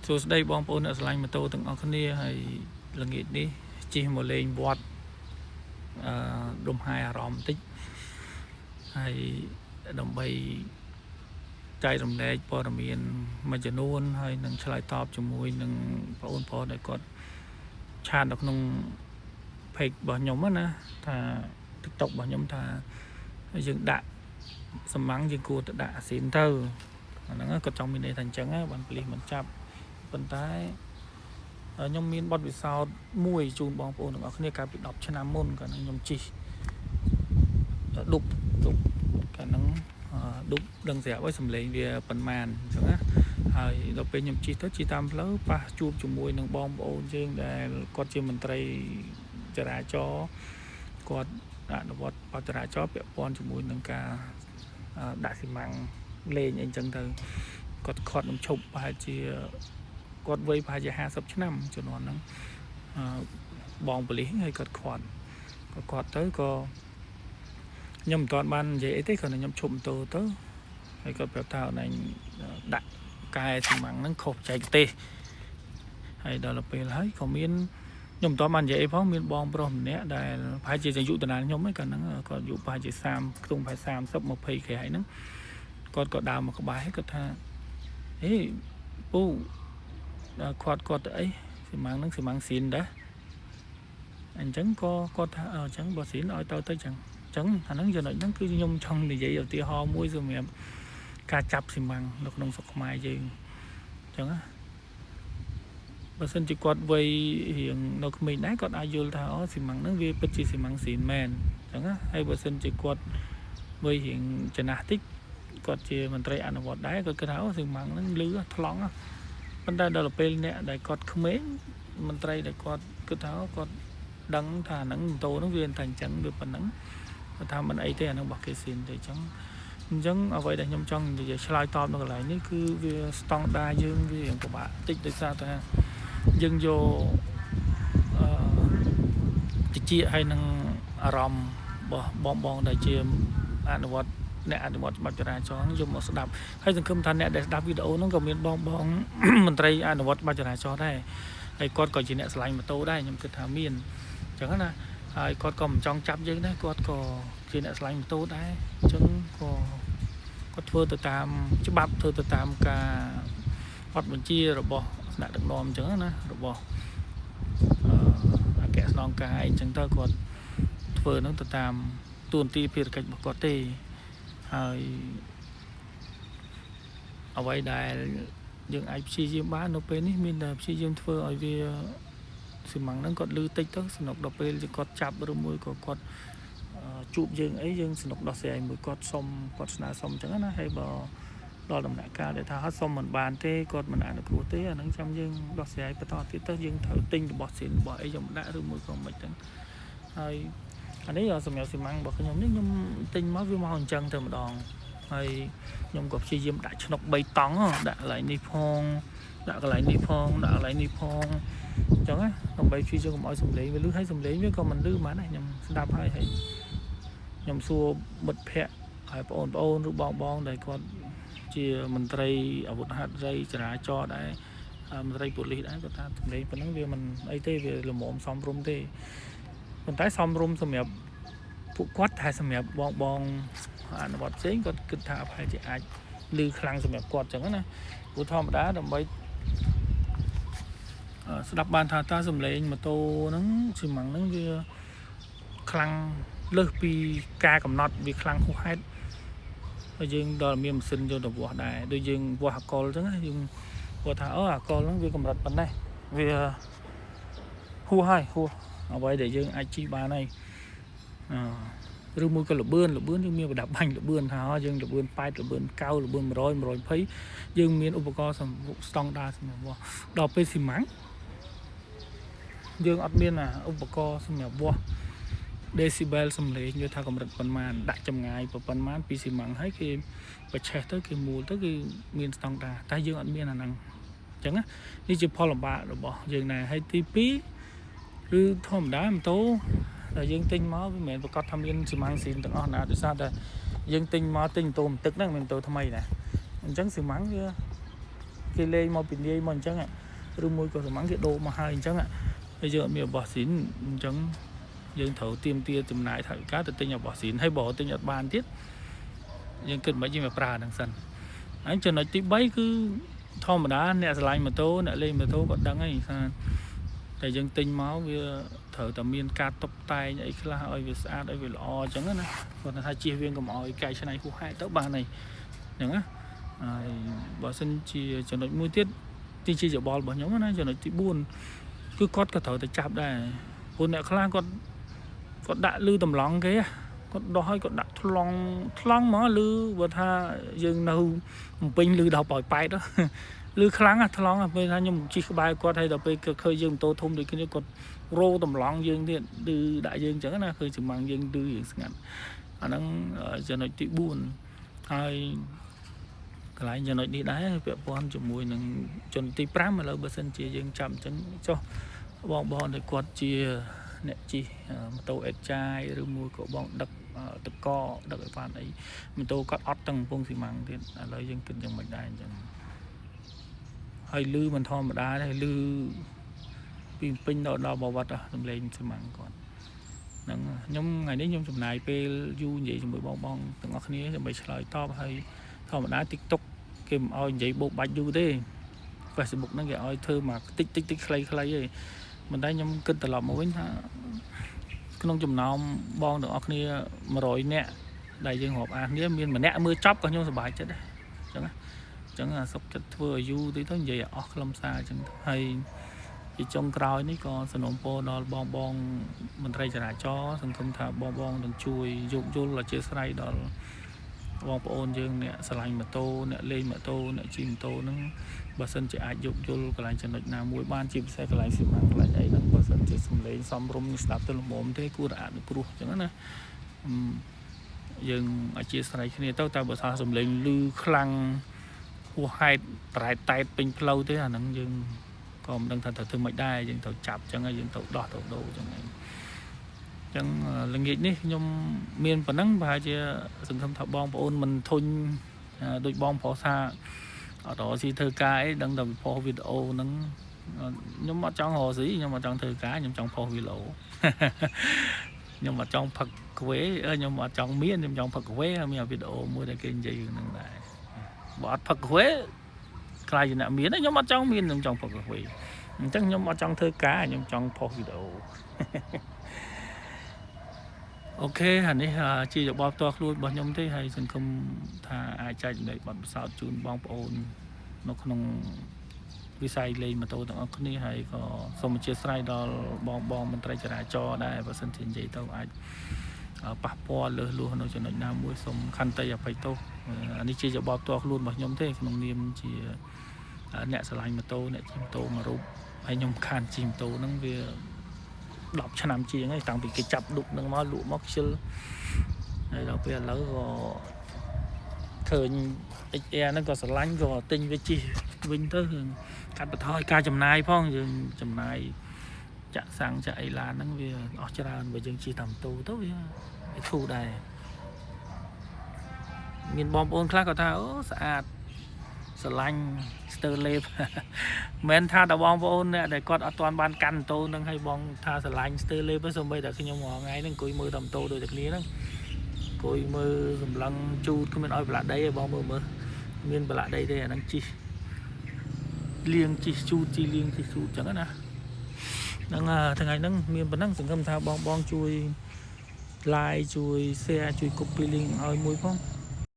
សួស្តីបងប្អូនអ្នកស្រឡាញ់ម៉ូតូទាំងអស់គ្នាហើយល្ងាចនេះជិះមកលេងវត្តអឺលំហែអារម្មណ៍បន្តិចហើយដើម្បីចែករំលែកព័ត៌មានមួយចំនួនហើយនឹងឆ្លើយតបជាមួយនឹងបងប្អូនដែលគាត់chat នៅក្នុង page របស់ខ្ញុំណាថា TikTok របស់ខ្ញុំថាយើងដាក់ស៊ីម៉ាំងយើងគួរទៅដាក់អាស៊ីនទៅអាហ្នឹងគាត់ចង់មានន័យថាអញ្ចឹងណាបានប៉ូលីសមិនចាប់ប៉ុន្តែខ្ញុំមានបទពិសោធន៍មួយជូនបងប្អូនទាំងអស់គ្នាកាលពី10ឆ្នាំមុនកាលហ្នឹងខ្ញុំជិះឌុបឌុបកាលហ្នឹងឌុបដឹងស្រាប់ហើយសំឡេងវាប៉ុន្មានអញ្ចឹងណាហើយដល់ពេលខ្ញុំជិះទៅជិះតាមផ្លូវប៉ះជួបជាមួយនឹងបងប្អូនយើងដែលគាត់ជាមន្ត្រីចរាចរណ៍គាត់អនុវត្តបទចរាចរណ៍ពាក់ព័ន្ធជាមួយនឹងការដាក់ស៊ីម៉ាំងលេងអីចឹងទៅគាត់ខាត់នឹងឈប់ប្រហែលជាគាត់វ័យប្រហែលជា50ឆ្នាំជំនាន់ហ្នឹងបងប៉ូលីសហើយគាត់ខាត់ក៏គាត់ទៅក៏ខ្ញុំមិនទាន់បាននិយាយអីទេគ្រាន់តែខ្ញុំឈប់ម៉ូតូទៅហើយគាត់ប្រាប់ថាអូនឯងដាក់កែស៊ីម៉ាំងហ្នឹងខុសបច្ចេកទេសហើយដល់ពេលហើយក៏មានខ្ញុំមិនទាន់បាននិយាយអីផងមានបងប្រុសម្នាក់ដែលប្រហែលជាអាយុតំណាលខ្ញុំហ្នឹងកាលហ្នឹងគាត់អាយុប្រហែលជា30ខ្ទង់ប្រហែល30 20ក្រៃហ្នឹងគាត់ក៏ដើរមកក្បែរគាត់ថាហេពូគាត់គាត់ទៅអីស៊ីម៉ាំងហ្នឹងស៊ីម៉ាំងស៊ីនដែរអញ្ចឹងក៏គាត់ថាអញ្ចឹងបើស៊ីនឲ្យទៅទៅអញ្ចឹងអញ្ចឹងអាហ្នឹងចំណុចហ្នឹងគឺខ្ញុំចង់និយាយឧទាហរណ៍មួយសម្រាប់ការចាប់ស៊ីម៉ាំងនៅក្នុងស្រុកខ្មែរយើងអញ្ចឹងណាបើសិនជាគាត់វ័យរៀងនៅក្មេងដែរគាត់អាចយល់ថាអូស៊ីម៉ាំងហ្នឹងវាពិតជាស៊ីម៉ាំងស៊ីនមែនអញ្ចឹងណាហើយបើសិនជាគាត់វ័យរៀងចំណាស់តិចគាត់ជាមន្ត្រីអនុវត្តដែរគាត់គិតថាអូស៊ីម៉ាំងហ្នឹងលឺថ្លង់ប៉ុន្តែដល់ពេលអ្នកដែលគាត់ក្មេងមន្ត្រីដែលគាត់គិតថាគាត់ដឹងថាហ្នឹងម៉ូតូហ្នឹងវាតែអញ្ចឹងវាប៉ុណ្ណឹងគាត់ថាមិនអីទេអាហ្នឹងរបស់គេស៊ីនទេអញ្ចឹងអញ្ចឹងអ្វីដែលខ្ញុំចង់និយាយឆ្លើយតបនៅកន្លែងនេះគឺវាស្តង់ដាយើងវារៀងពិបាកតិចដោយសារថាយើងយកអឺតិចហើយនឹងអារម្មណ៍របស់បងបងដែលជាអនុវត្តអ្នកអនុវត្តច្បាប់ចរាចរណ៍យកមកស្ដាប់ហើយសង្ឃឹមថាអ្នកដែលស្ដាប់វីដេអូហ្នឹងក៏មានបងបងមន្ត្រីអនុវត្តច្បាប់ចរាចរណ៍ដែរហើយគាត់ក៏ជាអ្នកស្រឡាញ់ម៉ូតូដែរខ្ញុំគិតថាមានអញ្ចឹងណាហើយគាត់ក៏មិនចង់ចាប់យើងដែរគាត់ក៏ជាអ្នកស្រឡាញ់ម៉ូតូដែរអញ្ចឹងក៏គាត់ធ្វើទៅតាមច្បាប់ធ្វើទៅតាមការបទបញ្ជារបស់ថ្នាក់ដឹកនាំអញ្ចឹងណារបស់អឺអគ្គស្នងការអីអញ្ចឹងទៅគាត់ធ្វើហ្នឹងទៅតាមតួនាទីភារកិច្ចរបស់គាត់ទេហើយអ្វីដែលយើងអាចព្យាយាមបាននៅពេលនេះមានតែព្យាយាមធ្វើឲ្យវាស៊ីម៉ាំងហ្នឹងគាត់លឺតិចទៅសំណុកដល់ពេលគាត់ចាប់ឬមួយក៏គាត់ជួបយើងអីយើងសំណុកដោះស្រាយមួយគាត់សុំគាត់ស្នើសុំអញ្ចឹងណាហើយបើដល់ដំណាក់កាលដែលថាហត់សុំមិនបានទេគាត់មិនអនុគ្រោះទេអាហ្នឹងចាំយើងដោះស្រាយបន្តទៀតទៅយើងត្រូវទិញរបស់ស៊ីនរបស់អីយកមកដាក់ឬមួយក៏មិនចឹងហើយអានេះសម្រាប់ស៊ីម៉ាំងរបស់ខ្ញុំនេះខ្ញុំទិញមកវាមកអញ្ចឹងទៅម្ដងហើយខ្ញុំក៏ព្យាយាមដាក់ឆ្នុក3តង់ដាក់កន្លែងនេះផងដាក់កន្លែងនេះផងដាក់កន្លែងនេះផងអញ្ចឹងណាដើម្បីព្យាយាមកុំឲ្យសំឡេងវាលឺហើយសំឡេងវាក៏មិនលឺហ្មងដែរខ្ញុំស្ដាប់ហើយហើយខ្ញុំសួរមិត្តភ័ក្តិហើយបងប្អូនឬបងបងដែលគាត់ជាមន្ត្រីអាវុធហត្ថរីចរាចរណ៍ដែរមន្ត្រីប៉ូលីសដែរគាត់ថាសំឡេងប៉ុណ្ណឹងវាមិនអីទេវាល្មមសមរម្យទេប៉ុន្តែសមរម្យសម្រាប់ពួកគាត់តែសម្រាប់បងបងអនុវត្តផ្សេងគាត់គិតថាប្រហែលជាអាចលឺខ្លាំងសម្រាប់គាត់អញ្ចឹងណាព្រោះធម្មតាដើម្បីស្ដាប់បានថាតើសំឡេងម៉ូតូហ្នឹងស៊ីម៉ាំងហ្នឹងវាខ្លាំងលើសពីការកំណត់វាខ្លាំងហួសហេតុហើយយើងដល់មានម៉ាស៊ីនយកទៅវាស់ដែរដូចយើងវាស់អាកុលអញ្ចឹងណាយើងគាត់ថាអូអាកុលហ្នឹងវាកម្រិតប៉ុណ្ណេះវាហួសហើយហួសអ្វីដែលយើងអាចជិះបានហើយអឺឬមួយក៏លបឿនលបឿនយើងមានប្រដាប់បាញ់លបឿនថាយើងលបឿន8លបឿន9លបឿន100 120យើងមានឧបករណ៍ស្តង់ដារសម្រាប់វាស់ដល់ពេលស៊ីម៉ាំងយើងអត់មានអាឧបករណ៍សម្រាប់វាស់ decibel សំឡេងយល់ថាកម្រិតប៉ុន្មានដាក់ចម្ងាយប៉ុន្មានពីស៊ីម៉ាំងហើយគេបច្ឆេះទៅគេមូលទៅគឺមានស្តង់ដារតែយើងអត់មានអាហ្នឹងអញ្ចឹងណានេះជាផលលំបាករបស់យើងដែរហើយទី2គឺធម្មតាម៉ូតូដែលយើងទិញមកវាមិនមែនប្រកាសថាមានស៊ីម៉ាំងស៊ីនទាំងអស់ណាដោយសារតែយើងទិញមកទិញម៉ូតូមួយទឹកហ្នឹងមិនមែនម៉ូតូថ្មីណាអញ្ចឹងស៊ីម៉ាំងវា គេលេងមកពីនាយមកអញ្ចឹងឬមួយក៏សម្ាំងគេដូរមកហើយអញ្ចឹងហើយយើងអត់មានរបស់ស៊ីនអញ្ចឹងយើងត្រូវទៀមទាចំណាយថវិកាទៅទិញរបស់ស៊ីនហើយបើទិញអត់បានទៀតយើងគិតមិនយើងមកប្រើហ្នឹងសិនហើយចំណុចទី3គឺធម្មតាអ្នកស្រឡាញ់ម៉ូតូអ្នកលេងម៉ូតូក៏ដឹងហើយថាតែយើងទិញមកវាត្រូវតែមានការតុបតែងអីខ្លះឲ្យវាស្អាតឲ្យវាល្អអញ្ចឹងណាគាត់ថាជៀសវាងកុំឲ្យកែច្នៃហួសហេតុទៅបានហើយអញ្ចឹងណាហើយបើសិនជាចំណុចមួយទៀតទីជាយោបល់របស់ខ្ញុំណាចំណុចទី4គឺគាត់ក៏ត្រូវតែចាប់ដែរព្រោះអ្នកខ្លះគាត់គាត់ដាក់លឺតម្លង់គេគាត់ដោះឲ្យគាត់ដាក់ថ្លង់ថ្លង់ហ្មងលឺបើថាយើងនៅភ្នំពេញលឺដល់ប៉ោយប៉ែតលឺខ្លាំងណាស់ថ្លង់ពេលថាខ្ញុំជិះក្បែរគាត់ហើយដល់ពេលឃើញយើងម៉ូតូធំដូចគ្នាគាត់រោតម្លង់យើងទៀតឌឺដាក់យើងអញ្ចឹងណាឃើញចម្បាំងយើងឌឺយើងស្ងាត់អាហ្នឹងចំណុចទី4ហើយកន្លែងចំណុចនេះដែរពាក់ព័ន្ធជាមួយនឹងជនទី5ឥឡូវបើសិនជាយើងចាប់អញ្ចឹងចុះបងបងដែលគាត់ជាអ្នកជិះម៉ូតូអេតចាយឬមួយក៏បងដឹកតកដឹកអីវ៉ាន់អីម៉ូតូគាត់អត់ទាំងកំពង់ស៊ីម៉ាំងទៀតឥឡូវយើងគិតយ៉ាងម៉េចដែរអញ្ចឹងហើយលឺមិនធម្មតាទេលឺពីពេញដល់ដល់បវត្តសំលេងស៊ីម៉ាំងគាត់ហ្នឹងខ្ញុំថ្ងៃនេះខ្ញុំចំណាយពេលយូរនិយាយជាមួយបងបងទាំងអស់គ្នាដើម្បីឆ្លើយតបហើយធម្មតា TikTok គេមិនឲ្យនិយាយបោកបាច់យូរទេ Facebook ហ្នឹងគេឲ្យធ្វើមកតិចតិចតិចខ្លីខ្លីទេមិនតែខ្ញុំគិតត្រឡប់មកវិញថាក្នុងចំណោមបងទាំងអស់គ្នា100នាក់ដែលយើងរាប់អានគ្នាមានម្នាក់មើលចប់ក៏ខ្ញុំសប្បាយចិត្តដែរអញ្ចឹងណាអញ្ចឹងសុខចិត្តធ្វើឲ្យយូរតិចទៅនិយាយឲ្យអស់ខ្លឹមសារអញ្ចឹងហើយជាចុងក្រោយនេះក៏សំណូមពរដល់បងបងមន្ត្រីចរាចរណ៍សង្ឃឹមថាបងបងនឹងជួយយោគយល់អធ្យាស្រ័យដល់បងប្អូនយើងអ្នកស្រឡាញ់ម៉ូតូអ្នកលេងម៉ូតូអ្នកជិះម៉ូតូហ្នឹងបើសិនជាអាចយោគយល់កន្លែងចំណុចណាមួយបានជាពិសេសកន្លែងស៊ីម៉ាំងកន្លែងអីហ្នឹងបើសិនជាសំឡេងសំរុំស្ដាប់ទៅល្មមទេគួរតែអនុគ្រោះអញ្ចឹងណាយើងអធ្យាស្រ័យគ្នាទៅតែបើថាសំឡេងលឺខ្លាំងហួសហេតុប្រែតតែតពេញផ្លូវទេអាហ្នឹងយើងក៏មិនដឹងថាត្រូវធ្វើម៉េចដែរយើងត្រូវចាប់អញ្ចឹងហើយយើងត្រូវដោះត្រូវដូរអញ្ចឹងឯងអញ្ចឹងល្ងាចនេះខ្ញុំមានប៉ុណ្ណឹងប្រហែលជាសង្ឃឹមថាបងប្អូនមិនធុញដូចបងប្រុសថាអត់រកស៊ីធ្វើការអីដឹងតែផុសវីដេអូហ្នឹងខ្ញុំអត់ចង់រកស៊ីខ្ញុំអត់ចង់ធ្វើការខ្ញុំចង់ផុសវីដេអូខ្ញុំអត់ចង់ផឹកកាហ្វេខ្ញុំអត់ចង់មានខ្ញុំចង់ផឹកកាហ្វេមានវីដេអូមួយដែលគេនិយាយរឿងហ្នឹងដែរបើអត់ផឹកកាហ្វេខ្លាចជាអ្នកមានខ្ញុំអត់ចង់មានខ្ញុំចង់ផឹកកាហ្វេអញ្ចឹងខ្ញុំអត់ចង់ធ្វើការខ្ញុំចង់ផុសវីដេអូ OK អានេះជាយោបល់ផ្ទាល់ខ្លួនរបស់ខ្ញុំទេហើយសង្ឃឹមថាអាចចែករំលែកបទពិសោធន៍ជូនបងប្អូននៅក្នុងវិស័យលេងម៉ូតូទាំងអស់គ្នាហើយក៏សូមអធ្យាស្រ័យដល់បងបងមន្ត្រីចរាចរណ៍ដែរបើសិនជានិយាយទៅអាចប៉ះពាល់លើសលួសនៅចំណុចណាមួយសូមខន្តីអភ័យទោសអានេះជាយោបល់ផ្ទាល់ខ្លួនរបស់ខ្ញុំទេក្នុងនាមជាអ្នកស្រឡាញ់ម៉ូតូអ្នកជិះម៉ូតូមួយរូបហើយខ្ញុំខានជិះម៉ូតូហ្នឹងវា10ឆ្នាំជាងហើយតាំងពីគេចាប់ឌុបនឹងមកលក់មកខ្ជិលហើយដល់ពេលឥឡូវក៏ឃើញ XR ហ្នឹងក៏ស្រឡាញ់ក៏ទិញវាជិះវិញទៅកាត់បន្ថយការចំណាយផងយើងចំណាយចាក់សាំងចាក់អីឡានហ្នឹងវាអស់ច្រើនបើយើងជិះតាមម៉ូតូទៅវាវាធូរដែរមានបងប្អូនខ្លះក៏ថាអូស្អាតស្រឡាញ់ស្ទើលេប មិនថាតែបងប្អូនអ្នកដែលគាត់អត់ទាន់បានកាន់ម៉ូតូនឹងឲ្យបងថាស្រឡាញ់ស្ទើលេបសូម្បីតែខ្ញុំរាល់ថ្ងៃហ្នឹងអង្គុយមើលតែម៉ូតូដូចតែគ្នាហ្នឹងអង្គុយមើលសម្លឹងជូតគ្មានឲ្យប្រឡាក់ដីទេបងមើលមើលមានប្រឡាក់ដីទេអាហ្នឹងជីលៀងជីជូតជីលៀងជីជូតចឹងណាហ្នឹងថ្ងៃហ្នឹងមានប៉ុណ្ណឹងសង្ឃឹមថាបងបងជួយ like ជួយ share ជួយ copy link ឲ្យមួយផង